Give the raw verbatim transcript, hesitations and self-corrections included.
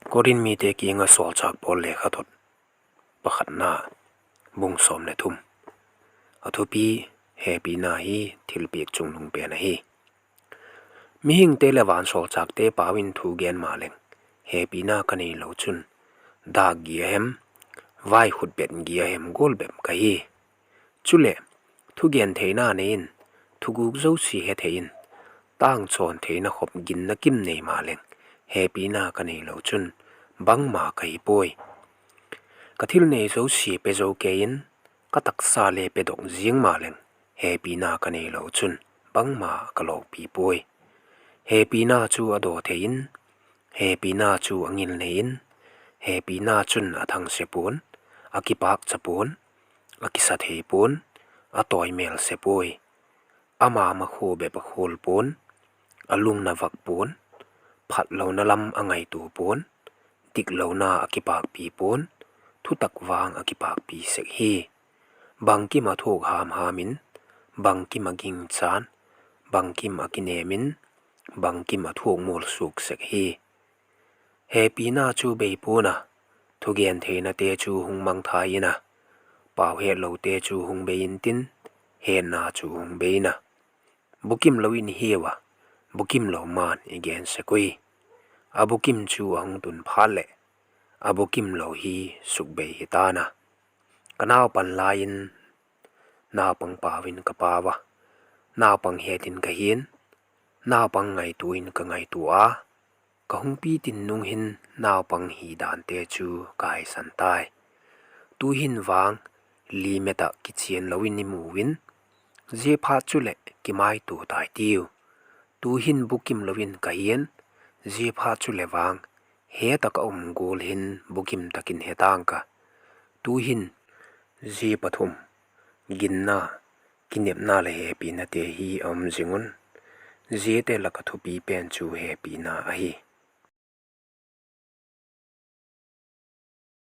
Korinth mite kiang ah sawlchâk Paul lekhathot pakhatna, bung sawm le thum. A thupi: Hepina hi thilpiak chungnung pen ahi. Mihingte leh vansawlchâkte pau in thu gen maleng, hepina ka neilo chun, dâk gi a hem, vai khutbet gi a hem gual bep ka hi. Chuleh, thugen theina nei in, thuguk zosia hethei in, tângchawn theina khop ginna kim nei maleng, hepina ka neilo chun, bangma ka hi puai. Ka thil nei zosia pe zo kei in, ka taksa le pedok ziang maleng, hepina ka neilo chun, bangma ka lawkpi puai. Hepina chu a daw thei in, hepina chu a ngilnei in, hepina chun a thangse pua'n, a kipâkcha pua'n, a kisa thei pua'n, a tawi mêl se puai. Ama makhua bep a khual pua'n, a lungna vak pua'n, phatlona lam a ngaitua pua'n, diklona a kipâkpi pua'n, thutak vang a kipâkpi sek hi. Bangkim a thuak ham ham in, bangkim a gingcha'n, bangkim a kinêm in, bangkim a thuak mualsuak sek hi. Hepina chu bei pua'n a, thugen theinate chu hung mangthai in a, pau hetlote chu hung bei intin, hetna chu hung bei in a. Bukim lo in i hiau a, bukim lo ma'n i gen sek ui. A bukim chu a hung tun phat leh, a bukim lo hi sukbei hi ta'n a. Ka naupan lai in naupang pau in ka pau a, naupang het in ka hi'n, naupang ngaitua in ka ngaitua a, ka hung pi tin nung hin naupang hi dante chu ka haisan tai. Tu'hin vang limit ah kichian lo in i mu in, ziaphat chuleh kimaitua tai tiu. Tu'hin bukim lo in ka hi'n, ziaphat chuleh vang het ah ka um gual hin bukim tak in he ta'ng ka. Tu'hin zia pathum, ginna, kinepna leh hepinate hi a um zing un. Ziate lak ah thupi pen chu hepina ahi.